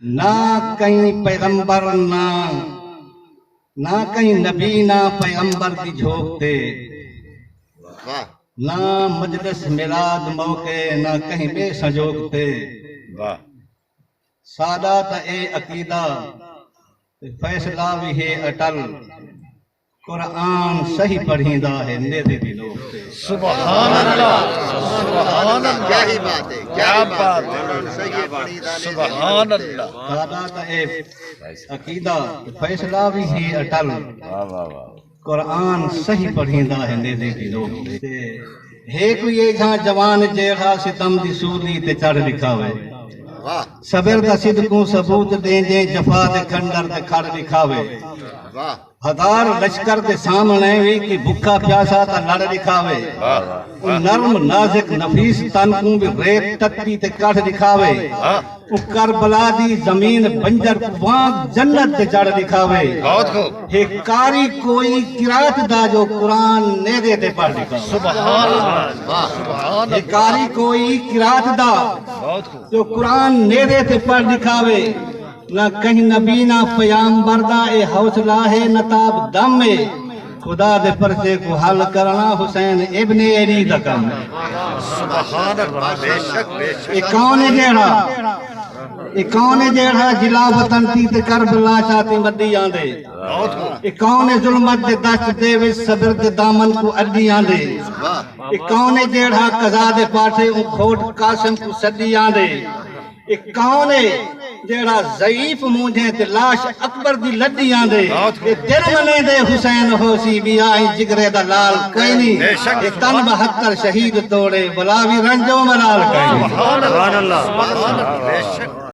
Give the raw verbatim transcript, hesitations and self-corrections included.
نہ کہیں پیغمبر، نہ نہ کہیں نبی، نہ پیغمبر دی جھوک تے، واہ نہ مجلس میلاد موقع، نہ کہیں ٻئے سنجوگ تے۔ واہ ساݙا تاں اے عقیدہ تے فیصلہ وی ہے اٹل، قرآن صحیح پڑھیندا ہے نیزے دی نوک تے۔ سبحان اللہ، سبحان اللہ۔ کیا ہی بات ہے، کیا بات ہے۔ قرآن صحیح پڑھیندا ہے۔ سبحان اللہ۔ ساݙا تاں اے عقیدہ تے فیصلہ وی ہے اٹل، واہ واہ واہ۔ قرآن صحیح پڑھیندا ہے نیزے دی نوک تے۔ ہے کوئی ایجھا جوان جیڑھا ستم دی سولی تے چڑھ ݙکھاوے، واہ صبر دا صدقوں ثبوت ݙیندے، جفا دے کھنڈر تے کھڑ ݙکھاوے۔ واہ ہزار لشکر دے سامݨے وی کہ بکھا پیاسا تاں لڑ ݙکھاوے۔ او نرم نازک نفیس تن کوں وی ریت تتی تے کڑھ ݙکھاوے۔ او کربلا دی زمین بنجر کوں وانگ جنت تے جڑ ݙکھاوے۔ بہت خوب۔ ہے قاری کوئی قرات دا جو قرآن نیزے تے پڑھ ݙکھاوے۔ سبحان اللہ، سبحان ہے اللہ۔ قاری کوئی قرات دا بہت خوب۔ جو قرآن نیزے تے پڑھ ݙکھاوے۔ نہ کہیں نبی نہ پیامبر دا اے حوصلہ ہے، نتاب دم اے۔ خدا دے پرچے کوں حل کرݨا حسین ابن علی دا کم اے۔ سبحان اللہ، بے شک، بے شک۔ اے کون اے جیڑھا، اے کون اے جیڑھا جلا وطن تھی تے کربلا چا تے مدی آندے؟ اے کون اے ظلمت دے دشت دے وچ صبر دے دامن کوں اڈی آندے؟ اے کون اے جیڑھا قضا دے پاٹھے اوں کھوٹ قاسم کوں سڈی آندے؟ اے کون اے جیڑھا ضعیف مونجھیں تے لاش اکبر دی لڈی آندے؟ اے دل منے دے حسین ہوسی وی آئیں جگرے دا لال کوئی نی۔ اے تن بہتر شہید توڑے بلا وی رنجو ملال کوئی نی۔ سبحان اللہ، سبحان اللہ، بے شک۔